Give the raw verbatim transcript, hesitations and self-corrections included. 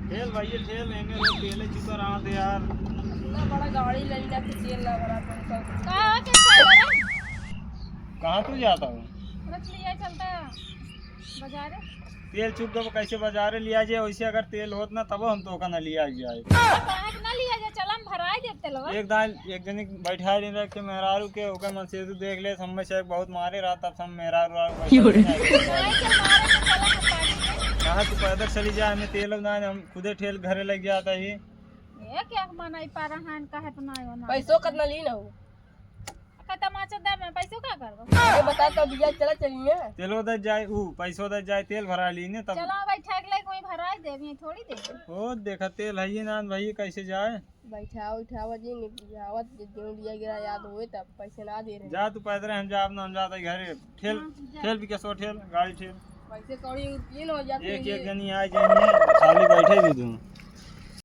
ठेल भइया, ठेल, एमे रोज तेले चुका रहा थे यार। इतना बड़ा गाड़ी ले लिया कि तेल ना भरा तुम सब। का हो, के फायदा रे? कहाँ तू जाता हो? रख लिया चलता बाजारे। तेल चुक गो, कैसे बाजारे लिया जाए? वैसे अगर तेल होत ना, तब हम तो का ना लिया जाए। काहे के ना लिया जाए? चला, हम भराई देब तेलवा। एक दाल, एक जनी बैठा दिन रख के मेहरारू के, ओकर मन से तू देख ले, सब में से एक बहुत मारे रहा, तब सब मेहरारू आरू बैठा दिन रख के। काहे के मारे के चला, हम पानी में। कहाँ तू पैदल चली जा, हमें तेल ना, हम खुदे ठेल घरे लग जाता ही। ये क्या मनाई पा रहा है, काहे तो ना हो ना। पैसो कितना ली ना हो? का तमाचा दे में पैसो का करबो? ये बता तो भैया, चला चलिए। तेलो दे जाए, ऊ पैसो दे जाए, तेल भरा ली ने तब। चला बैठा के ले कोई भराई देबी, थोड़ी देबी। ओ देखा तेल है ये ना भैया, कैसे जाए? बैठा उठावा जी, नहीं बुझावत जे जो दिया गिरा याद होए तब पैसे ना दे रहे। जा तू पैदल, हम जाब ना, हम जाते घरे। ठेल, हाँ, जा। ठेल भी कैसो ठेल, गाड़ी ठेल। पैसे कौड़ी उतली न हो जाते एक, हैं। एक जनी आ जाएंगे, खाली बैठे भी तू।